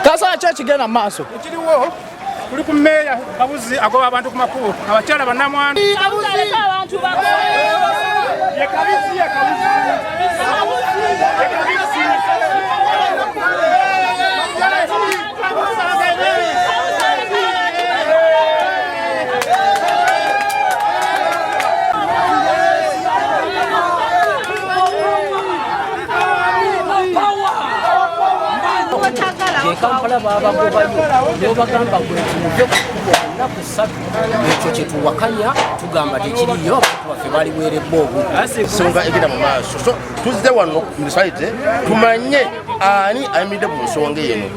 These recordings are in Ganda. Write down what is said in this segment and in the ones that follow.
Kansala, ki ekigenda mu maaso? Ekiriwo, tuli ku mmeeya Kabuzi agoba abantu ku makubo, abakyala bannamwandu. Abantu Ye Kabizi, ye Kabuzi. Ye Kabizi. Kampala babagobayo nobagamba gwe muve kukubo ennaku 3. Ekyo kyetuwakanya, tugamba tekiriyo, abantu baffe baliweerebbwa obudde. Ensonga egenda mu maaso, so tuzze wano municipality tumanye ani ayimiridde ku nsonga eno,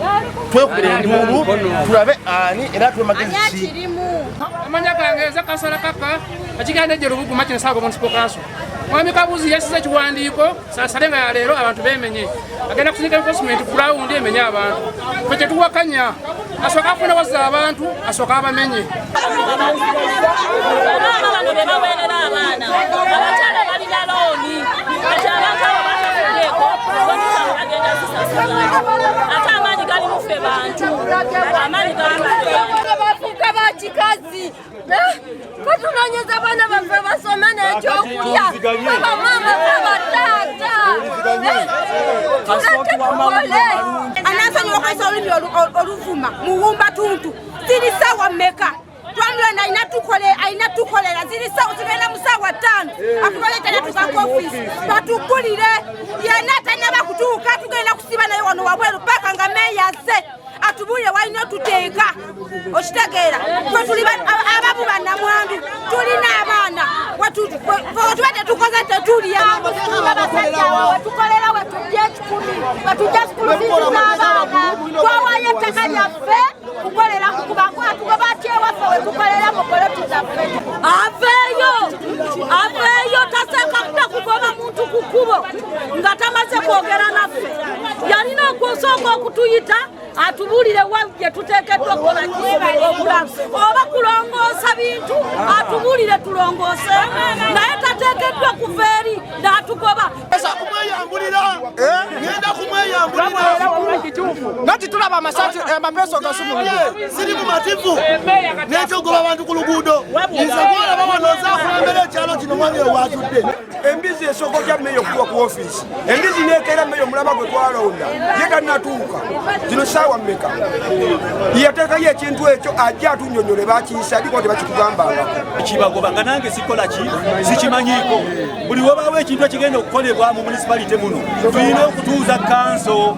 twekubira enduulu tulabe ani era tuwe magezi ki. Amanya gange nze Kasala Kaka ekigenda ejje Lubugu Makindye Ssabagabo Municipal Council. Mwami Kabuzi yasize ekiwandiiko saasale nga yaleero abantu bemenye, agenda kusindika enforcement ku ground emenye abantu. Fe kyetuwakanya, asooka afune wazza abantu, asooka abamenye. Bamaama bano be baweerera abaana, abakyala balina looni. Kati abantu abo batafuddeeko, looni zaabwe bagenda zisasula. Ate amaanyi gali muffe bantu, amaanyi gali muffe bantu. Bafuuka bakikazi. Katunonyeza abaana baffe basome n'ekyokulya, abamaama, abataata, tuleke tukole. Anansonyiwa okozesa olulimi oluvuma muwumba tuntu. Ziri sawa mmeka? Twamulonda alina tukole, alina tukolera. Ziri sawa zigenda mu saawa 5, atukoletana tuka ku ofisi batugulire. Yenna atanaba kutuuka, tugenda kusiba naye wano wabweru paka nga meeya azze atubuulire walina otuteeka. Okitegeera, fe tuli abamu bannamwandu, tulina abaana. Fe tuba tetukoze tetulya. Basajja wetukolera, wetujja 1,000, wetujja school fees z'abaana. Twawayo ettaka lyaffe kukolera kukuba, atugoba atya ewaffe wetukolera mu poloti zaffe? Aveeyo, aveeyo. Taseeka kugoba muntu ku kkubo nga tamaze kwogera naffe. Yalina okusooka okutuyita atubuulire wa gye tuteekeddwa okukola okulaba oba kulongoosa bintu, atubuulire tulongoose, naye tateekeddwa kuva eri n'atugoba. Kumweyambulira, ngenda kumweyambulira. Nati tulaba amasasi, amapeso gasumuludde. Siri mumativu n'ekyogoba abantu ku luguudo. Nze gwolaba wano nze akulembera ekyalo kino, mwami ewatudde. Embizi esooka otya meeya okutuwa ku ofiisi? Embizi nekeera meeya omulaba gwe twalonda ye tannatuuka. Zino saawa mmeka? Yateekayo ekintu ekyo, ajja atunyonyole bakiyisa diko tebakitugambangako. Kibagoba nga nange sikola ki, sikimanyiiko. Buli wabaawo ekintu ekigenda okukolebwa mu municipality muno, tulina okutuuza kanso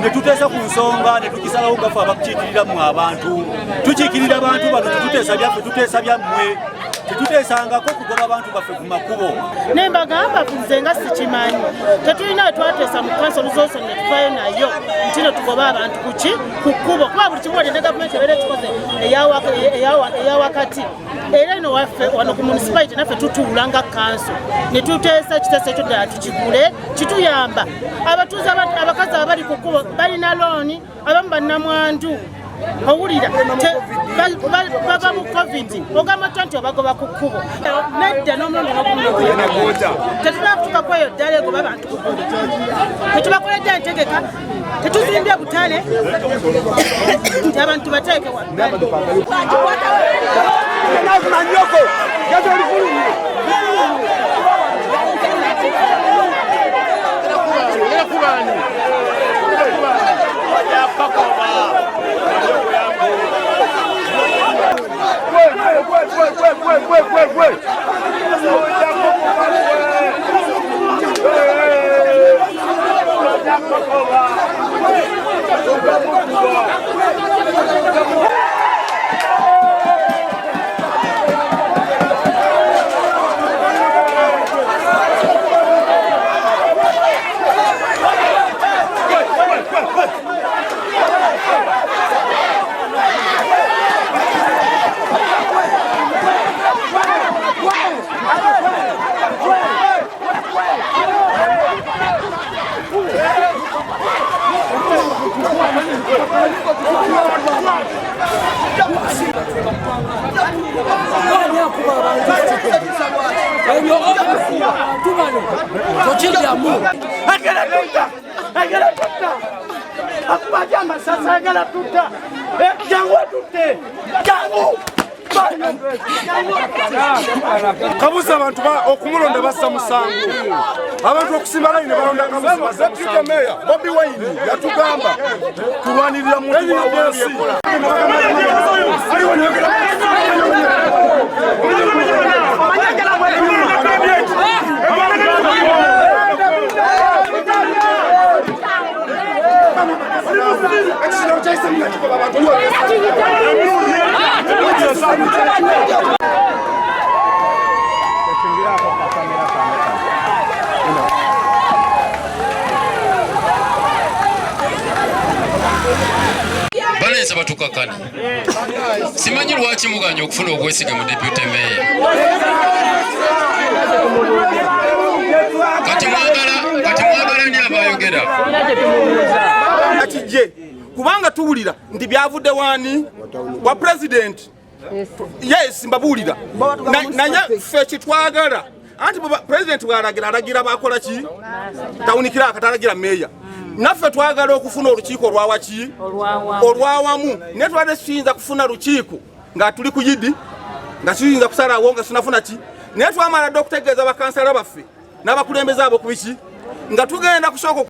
ne tuteesa ku nsonga ne tugisalawo. Gafe abakukiikirira mmwe abantu, tukiikirira abantu bano, tetuteesa byaffe, tuteesa byammwe. Tetuteesangako kugoba abantu baffe ku makubo. Ne mbagamba nze nga sikimanyi, tetulina we twateesa mu kanso oluzoso ne tuvayo nayo nti no tugoba abantu kuki ku kkubo, kuba buli kimu wadde ne gavumenti ebeera ekikoze eyawakati. Era eno waffe wano ku municipality naffe tutuula nga kanso ne tuteesa ekiteeso ekyo ddala tukigule, kituyamba abatuuze abakazi abali ku kkubo balina looni, abamu bannamwandu. Owulira bava mu COVID, ogamba otya nti obagoba ku kkubo? Nedda, n'omulundi n'ogumu tetulina kutuuka kweyo ddala egoba abantu ku kkubo. Tetubakoledde entegeka, tetuzimbye butale nti abantu bateeke wabbali. Manyoko gaza olifulumye. tutta akuba atya amasasi ayagala tutta jangu atutte jangu. Kabuzi abantu okumulonda bassa musango, abantu okusimba layini balonda Kabuzi. Deputy Mayor Bobi Wine yatugamba kulwanirira muntu wa wansi. Balenza batukakana. Simanyi lwaki muganya okufuna obwesige mu deputy mayor. Kati mwagala ni abayogera. Akijje kubanga tuwulira nti byavudde wani wa president. Yes, mbabuulira naye ffe kitwagala anti president bw'alagira alagira bakola ki tawunikira akatalagira meeya. Naffe twagala okufuna olukiiko olwawaki olwawamu, naye twabadde tuyinza kufuna lukiiko nga tuli ku yidi nga tuyinza kusalawo nga tunafuna ki, naye twamala dda okutegeeza bakansala baffe n'abakulembeze abo ku biki nga tugenda kusooka.